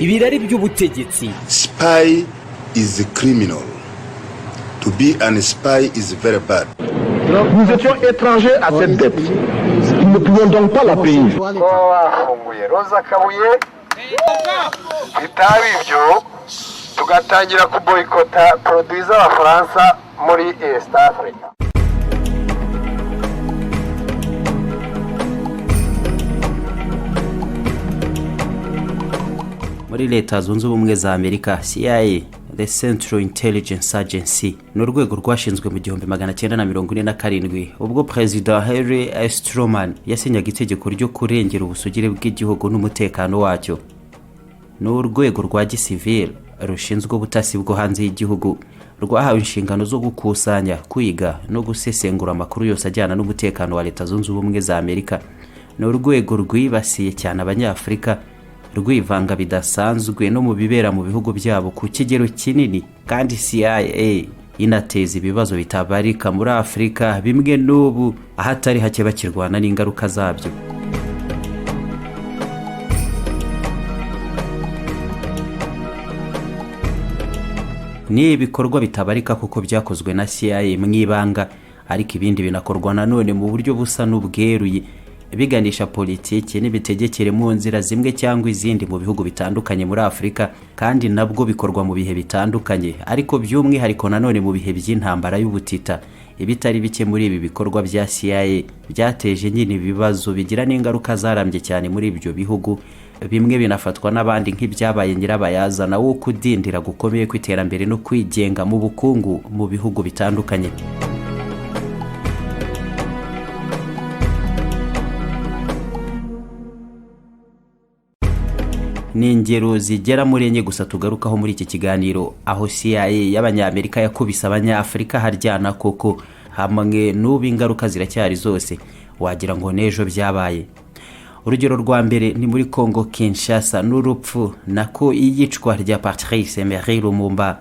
Ibirari by'ubutegetsi. Spy is a criminal. To be an spy is very bad. Nous étions étrangers à cette dette. Nous ne pouvions donc pas la payer. Kuba bafunguye Roza Kabuye, bitaba ibyo tugatangira kuboyikota produits z'Abafaransa muri East Africa. Muri Leta Zunze Ubumwe za Amerika, CIA, The Central Intelligence Agency, ni urwego rwashinzwe mu 1947, ubwo Perezida Harry S Truman yasinyaga itegeko ryo kurengera ubusugire bw'igihugu n'umutekano wacyo. Ni urwego rwa gisivile rushinzwe ubutasi bwo hanze y'igihugu, rwahawe inshingano zo gukusanya, kwiga no gusesengura amakuru yose ajyana n'umutekano wa Leta Zunze Ubumwe za Amerika. Ni urwego rwibasiye cyane Abanyafurika, rwivanga bidasanzwe no mu bibera mu bihugu byabo ku kigero kinini, kandi CIA inateza ibibazo bitabarika muri Afurika, bimwe n'ubu ahatari hake bakirwana n'ingaruka zabyo. Ni ibikorwa bitabarika kuko byakozwe na CIA mu ibanga, ariko ibindi binakorwa nanone mu buryo busa n'ubweruye, biganisha politiki n'imitegekere mu nzira zimwe cyangwa izindi mu bihugu bitandukanye muri Afurika, kandi nabwo bikorwa mu bihe bitandukanye, ariko by'umwihariko nanone mu bihe by'intambara y'ubutita. Ibitari bike muri ibi bikorwa bya CIA byateje nyine ibibazo bigira n'ingaruka zarambye cyane muri ibyo bihugu, bimwe binafatwa n'abandi nk'ibyabaye nyirabayazana wo kudindira gukomeye kw'iterambere no kwigenga mu bukungu mu bihugu bitandukanye. Ni ingero zigera muri enye gusa tugarukaho muri iki kiganiro, aho CIA y'Abanyamerika yakubise Abanyafurika haryana koko, hamwe n'ubu ingaruka ziracyari zose, wagira ngo n'ejo byabaye. Urugero rwa mbere ni muri Congo Kinshasa n'urupfu, nako iyicwa rya Patrice Emery Lumumba.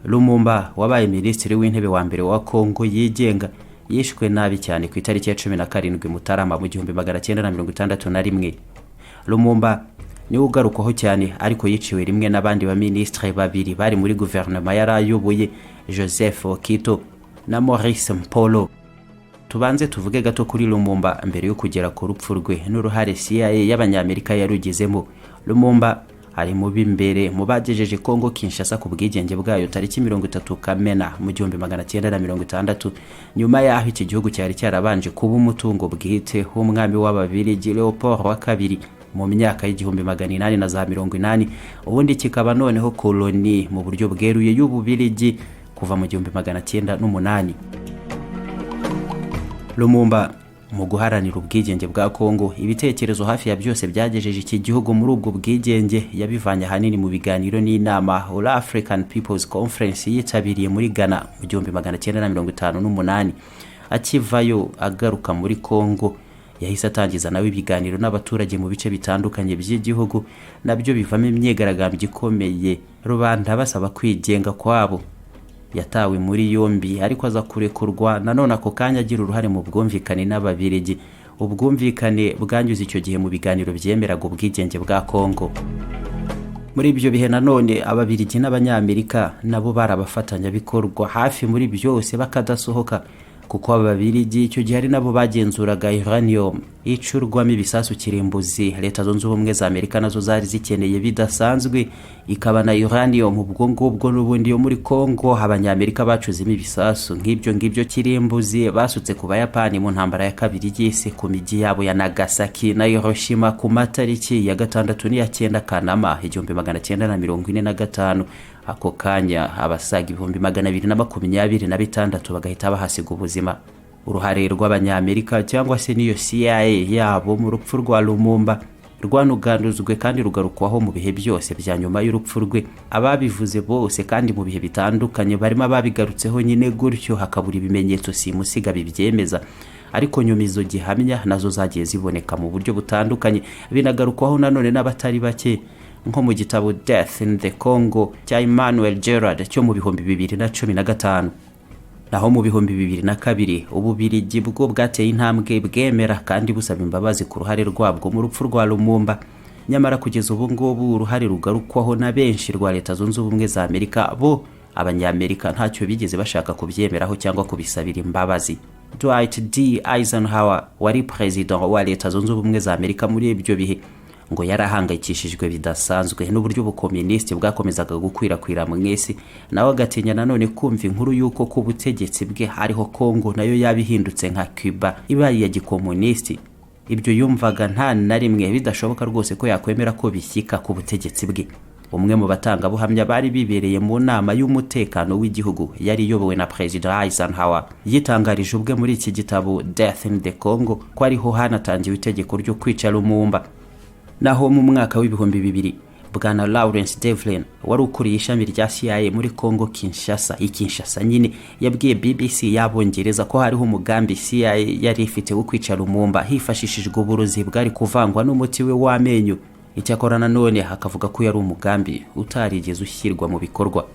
Lumumba wabaye minisitiri w'intebe wa mbere wa Congo yigenga, yishwe nabi cyane ku itariki ya 17 Mutarama mu 1961. Lumumba niwe ugarukwaho cyane, ariko yiciwe rimwe n'abandi baminisitiri babiri bari muri guverinoma yari ayoboye, Joseph Okito na Maurice Mpolo. Tubanze tuvuge gato kuri Lumumba mbere yo kugera ku rupfu rwe n'uruhare CIA y'Abanyamerika yarugizemo. Lumumba ari mu b'imbere mu bagejeje Congo Kinshasa ku bwigenge bwayo tariki 30 Kamena mu 1960, nyuma y'aho iki gihugu cyari cyarabanje kuba umutungo bwite w'umwami w'Ababirigi Leopold wa Kabiri mu myaka y'1880, ubundi kikaba noneho koloni mu buryo bweruye y'Ububirigi kuva mu 1908. Lumumba mu guharanira ubwigenge bwa Congo, ibitekerezo hafi ya byose byagejeje iki gihugu muri ubwo bwigenge yabivanye ahanini mu biganiro n'inama All African People's Conference yitabiriye muri Ghana mu 1958. Akivayo agaruka muri Congo, yahise atangiza nawe ibiganiro n'abaturage mu bice bitandukanye by'igihugu, nabyo bivamo imyigaragambyo ikomeye, rubanda basaba kwigenga kwabo. Yatawe muri yombi ariko aza kurekurwa nanone ako kanya, agira uruhare mu bwumvikane n'Ababirigi, ubwumvikane bwanyuze icyo gihe mu biganiro byemeraga ubwigenge bwa Congo. Muri ibyo bihe nanone Ababirigi n'Abanyamerika nabo bari abafatanyabikorwa hafi muri byose bakadasohoka, kuko Ababirigi icyo gihe ari nabo bagenzuraga uranium icurwamo ibisasu kirimbuzi Leta Zunze Ubumwe za Amerika nazo zari zikeneye bidasanzwe, ikaba na uranium ubwo ngubwo n'ubundi yo muri Congo Abanyamerika bacuzemo ibisasu nk'ibyo ngibyo kirimbuzi basutse ku Bayapani mu ntambara ya kabiri y'isi, ku mijyi yabo ya Nagasaki na Hiroshima ku matariki ya 6 n'iya 9 Kanama 1945. Ako kanya abasaga 226,000 bagahita bahasiga ubuzima. Uruhare rw'Abanyamerika cyangwa se n'iyo CIA yabo mu rupfu rwa Lumumba rwanuganduzwe kandi rugarukwaho mu bihe byose bya nyuma y'urupfu rwe. Ababivuze bose kandi mu bihe bitandukanye, barimo ababigarutseho nyine gutyo hakabura ibimenyetso simusiga bibyemeza, ariko nyuma izo gihamya nazo zagiye ziboneka mu buryo butandukanye, binagarukwaho nanone n'abatari bake, nko mu gitabo Death in the Congo cya Emmanuel Gerard cyo mu 2015. Naho mu 2002, Ububirigi bwo bwateye intambwe bwemera kandi busaba imbabazi ku ruhare rwabwo mu rupfu rwa Lumumba. Nyamara kugeza ubu ngubu uruhare rugarukwaho na benshi rwa Leta Zunze Ubumwe za Amerika, bo Abanyamerika ntacyo bigeze bashaka kubyemeraho cyangwa kubisabira imbabazi. Dwight D Eisenhower wari perezida wa Leta Zunze Ubumwe za Amerika muri ibyo bihe, ngo yarahangayikishijwe bidasanzwe n'uburyo ubukomunisiti bwakomezaga gukwirakwira mu isi, nawe agatinya nanone kumva inkuru y'uko ku butegetsi bwe hariho Kongo nayo yaba ihindutse nka Cuba, ibaye iya gikomunisiti. Ibyo yumvaga nta na rimwe bidashoboka rwose ko yakwemera ko bishyika ku butegetsi bwe. Umwe mu batangabuhamya bari bibereye mu nama y'umutekano w'igihugu yari iyobowe na Perezida Eisenhower yitangarije ubwe muri iki gitabo Death in the Congo ko ariho hanatangiwe itegeko ryo kwica Lumumba. Naho mu mwaka w'2000, Bwana Lawrence Devlin wari ukuriye ishami rya CIA muri Congo Kinshasa, i Kinshasa nyine, yabwiye BBC y'Abongereza ko hariho umugambi CIA yari ifite wo kwica Lumumba hifashishijwe uburozi bwari kuvangwa n'umuti we w'amenyo. Icyakora nanone hakavuga ko yari umugambi utarigeze ushyirwa mu bikorwa.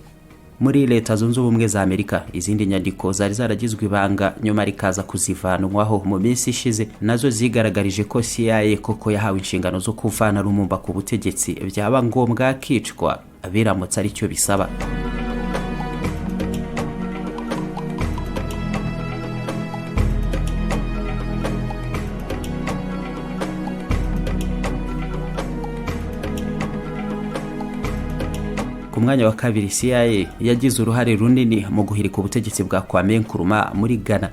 Muri Leta Zunze Ubumwe za Amerika, izindi nyandiko zari zaragizwe ibanga nyuma rikaza kuzivanwaho mu minsi ishize, nazo zigaragarije ko CIA koko yahawe inshingano zo kuvana Lumumba ku butegetsi, byaba ngombwa akicwa biramutse aricyo bisaba. Ku mwanya wa kabiri, CIA yagize uruhare runini mu guhirika ubutegetsi bwa Kwame Nkrumah muri Ghana.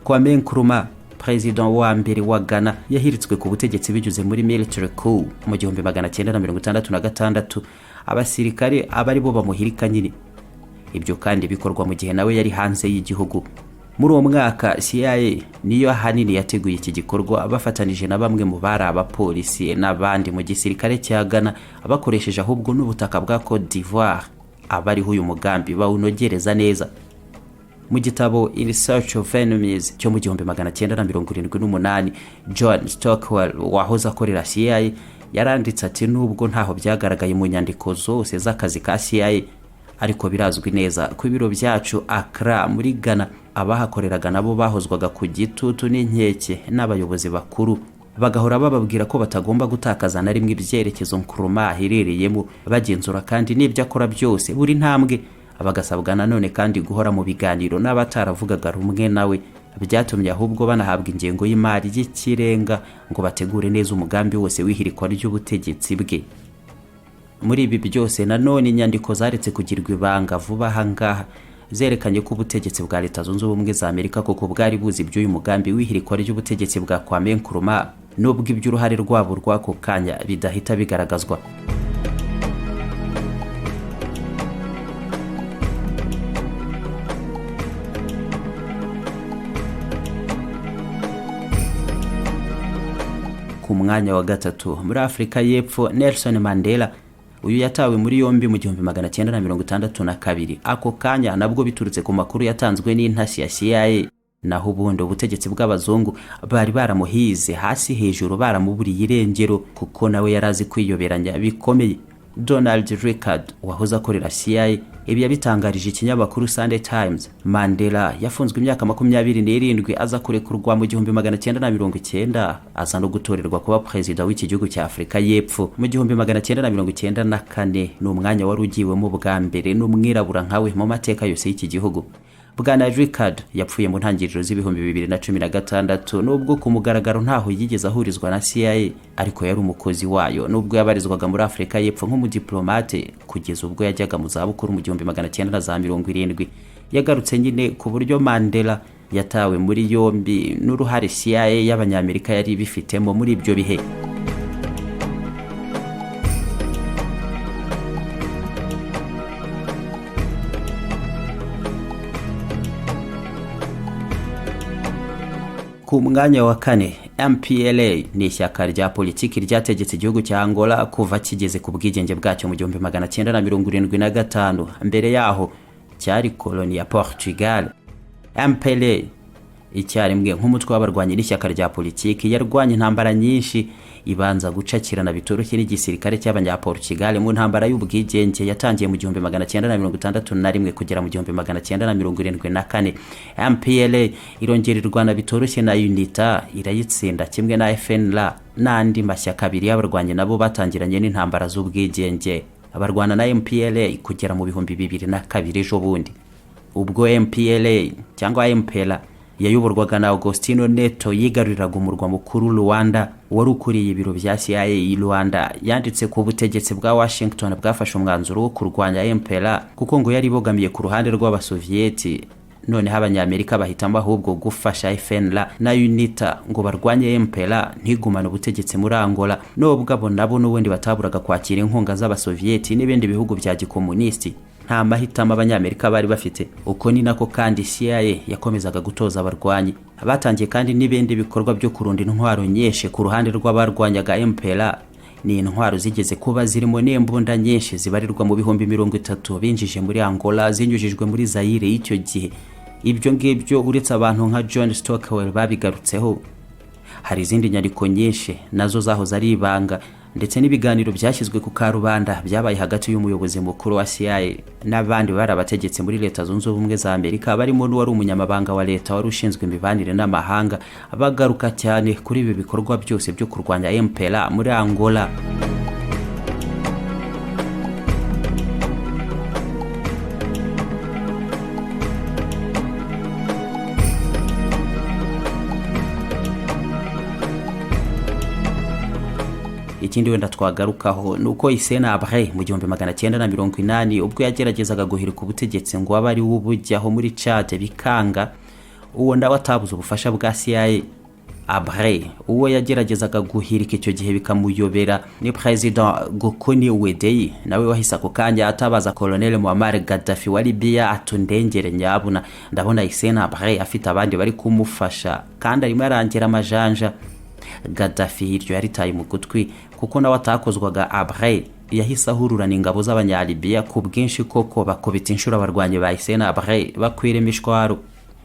Kwame Nkrumah, perezida wa mbere wa Ghana, yahiritswe ku butegetsi binyuze muri military coup mu 1966, abasirikare aba ari bo bamuhirika nyine. Ibyo kandi bikorwa mu gihe nawe yari hanze y'igihugu. Muri uwo mwaka CIA niyo ahanini yateguye iki gikorwa, bafatanije na bamwe mu bari abapolisi n'abandi mu gisirikare cya Ghana, bakoresheje ahubwo n'ubutaka bwa Cote d'Ivoire abariho uyu mugambi bawunogereza neza. Mu gitabo In Search of Enemies cyo mu 1978, John Stockwell wahoze akorera CIA yaranditse ati: "Nubwo ntaho byagaragaye mu nyandiko zose z'akazi ka CIA, ariko birazwi neza ko ibiro byacu Accra muri Ghana, abahakoreraga nabo bahozwaga ku gitutu n'inkeke n'abayobozi bakuru, bagahora bababwira ko batagomba gutakaza na rimwe ibyerekezo Nkrumah aherereyemo, bagenzura kandi n'ibyo akora byose, buri ntambwe. Bagasabwa nanone kandi guhora mu biganiro n'abataravugaga rumwe nawe. Byatumye ahubwo banahabwa ingengo y'imari y'ikirenga ngo bategure neza umugambi wose w'ihirikwa ry'ubutegetsi bwe." Muri ibi byose nanone, inyandiko zaretse kugirwa ibanga vuba aha ngaha zerekanye ko ubutegetsi bwa Leta Zunze Ubumwe za Amerika koko bwari buzi iby'uyu mugambi w'ihirikwa ry'ubutegetsi bwa Kwame Nkrumah, nubwo iby'uruhare rwabo rw'ako kanya bidahita bigaragazwa. Ku mwanya wa gatatu, muri Afurika y'Epfo, Nelson Mandela, uyu yatawe muri yombi mu 1962, ako kanya nabwo biturutse ku makuru yatanzwe n'intasi ya CIA. Naho ubundi ubutegetsi bw'abazungu bari baramuhize hasi hejuru, baramuburiye irengero, kuko nawe yari azi kwiyoberanya bikomeye. Donald Rickard wahoze akorera CIA ibi yabitangarije ikinyamakuru Sunday Times. Mandela yafunzwe imyaka 27, aza kurekurwa mu 1990, aza no gutorerwa kuba perezida w'iki gihugu cya Afurika y'Epfo mu 1994. Ni umwanya wari ugiwemo bwa mbere n'umwirabura nkawe mu mateka yose y'iki gihugu. Bwana Rickard yapfuye mu ntangiriro z'2016. Nubwo ku mugaragaro ntaho yigeze ahurizwa na CIA, ariko yari umukozi wayo, nubwo yabarizwaga muri Afurika y'Epfo nk'umudiplomate kugeza ubwo yajyaga mu zabukuru mu 1970. Yagarutse nyine ku buryo Mandela yatawe muri yombi n'uruhare CIA y'Abanyamerika yari ibifitemo muri ibyo bihe. Ku mwanya wa kane, MPLA ni ishyaka rya politiki ryategetse igihugu cya Angola kuva kigeze ku bwigenge bwacyo mu 1975. Mbere yaho cyari koloni ya Portugal. MPLA icyarimwe nk'umutwe w'abarwanyi n'ishyaka rya politiki yarwanye intambara nyinshi. Ibanza gucakirana bitoroshye n'igisirikare cy'Abanyaportugal mu ntambara y'ubwigenge yatangiye mu 1961 kugera mu 1974. MPLA irongera irwana bitoroshye na UNITA, irayitsinda kimwe na FNLA n'andi mashyaka abiri y'abarwanyi nabo batangiranye n'intambara z'ubwigenge, abarwana na MPLA kugera mu 2002 ejo bundi, ubwo MPLA cyangwa MPLA yayoborwaga na Agostino Neto yigaruriraga umurwa mukuru Luanda. Wari ukuriye ibiro bya CIA i Luanda yanditse ku butegetsi bwa Washington bwafashe umwanzuro wo kurwanya MPLA kuko ngo yari ibogamiye ku ruhande rw'Abasoviyeti. Noneho Abanyamerika bahitamo ahubwo gufasha FNLA na UNITA ngo barwanye MPLA ntigumane ubutegetsi muri Angola, nubwo abo nabo n'ubundi bataburaga kwakira inkunga z'Abasoviyeti n'ibindi bihugu bya gikomunisiti. Nta mahitamo Abanyamerika bari bafite. Uko ni nako kandi CIA yakomezaga gutoza abarwanyi. Batangiye kandi n'ibindi bikorwa byo kurunda intwaro nyinshi ku ruhande rw'abarwanyaga MPLA. Ni intwaro zigeze kuba zirimo n'imbunda nyinshi zibarirwa mu 30,000 binjije muri Angola zinyujijwe muri Zaire y'icyo gihe. Ibyo ngibyo, uretse abantu nka John Stockwell babigarutseho, hari izindi nyandiko nyinshi nazo zahoze ari ibanga, ndetse n'ibiganiro byashyizwe ku karubanda byabaye hagati y'umuyobozi mukuru wa CIA n'abandi bari abategetsi muri Leta Zunze Ubumwe za Amerika, barimo n'uwari umunyamabanga wa leta wari ushinzwe imibanire n'amahanga, bagaruka cyane kuri ibi bikorwa byose byo kurwanya MPLA muri Angola. Ikindi wenda twagarukaho ni uko Hissène Habré mu 1980, ubwo yageragezaga guhirika ubutegetsi ngo abe ari we ubujyaho muri Chad bikanga, uwo nawe atabuze ubufasha bwa CIA. Habré uwo yageragezaga guhirika icyo gihe bikamuyobera ni President Goukouni Oueddei, nawe wahise ako kanya atabaza Colonel Muammar Gaddafi wa Libya atundengere nyabuna, ndabona Hissène Habré afite abandi bari kumufasha kandi arimo arangira amajanja. Gaddafi iryo yaritaye mu gutwi kuko nawe atakozwaga Habré. Yahise ahururana ingabo z'Abanyalibiya ku bwinshi koko, bakubita inshuro abarwanyi ba Hissène Habré bakwira imishwaro.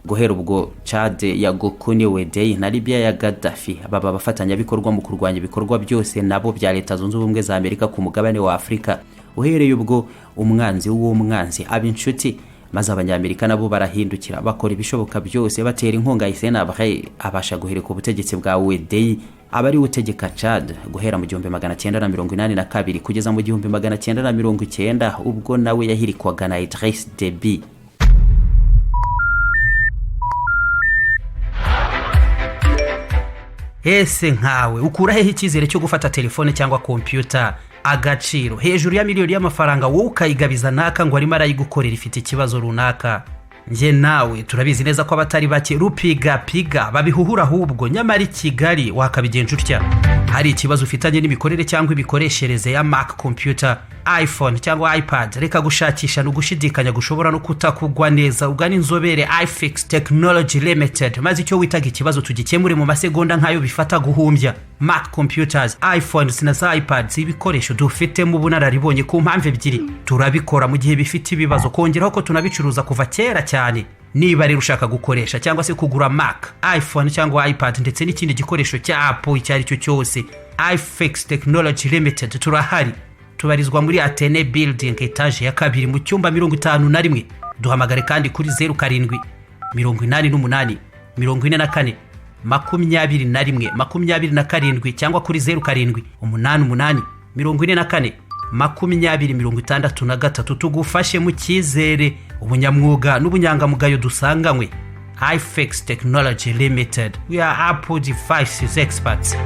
Guhera ubwo Chad ya Goukouni Oueddei na Libya ya Gaddafi baba abafatanyabikorwa mu kurwanya ibikorwa byose nabo bya Leta Zunze Ubumwe za Amerika ku mugabane wa Afurika. Uhereye ubwo umwanzi w'umwanzi aba inshuti, maze Abanyamerika nabo barahindukira bakora ibishoboka byose batera inkunga Hissène Habré, abasha guhirika ubutegetsi bwa Oueddei, aba ari utegeka Chad guhera mu 1982 kugeza mu 1990, ubwo nawe yahirikwaga na Idriss Deby. Ese nkawe ukura hehe icyizere cyo gufata telefone cyangwa kompiyuta agaciro hejuru ya miliyoni y'amafaranga, wowe ukayigabiza naka ngo arimo arayigukorera ifite ikibazo runaka? Njye nawe turabizi neza ko abatari bake rupigapiga babihuhura ahubwo. Nyamara i Kigali wakabigenza utya: hari ikibazo ufitanye n'imikorere cyangwa imikoreshereze ya Mac computer, iPhone cyangwa iPad, reka gushakisha no gushidikanya gushobora no kutakugwa neza. Ugana inzobere iFix Technology Limited, maze icyo witaga ikibazo tugikemure mu masegonda nk'ayo bifata guhumbya. Mac computers, iPhones na za iPads, ibikoresho dufitemo ubunararibonye ku mpamvu ebyiri: turabikora mu gihe bifite ibibazo, kongeraho ko tunabicuruza kuva kera cyane. Niba rero ushaka gukoresha cyangwa se kugura Mac, iPhone cyangwa iPad ndetse n'ikindi gikoresho cya Apple icyo ari cyo cyose, iFix Technology Limited turahari. Tubarizwa muri Atene Building, etaje ya kabiri, mu cyumba 51. Duhamagare kandi kuri 0788 44 21 27 cyangwa kuri 0788 44 20 63, tugufashe mu cyizere, ubunyamwuga n'ubunyangamugayo dusanganywe. iFix Technology Limited, we are Apple devices experts.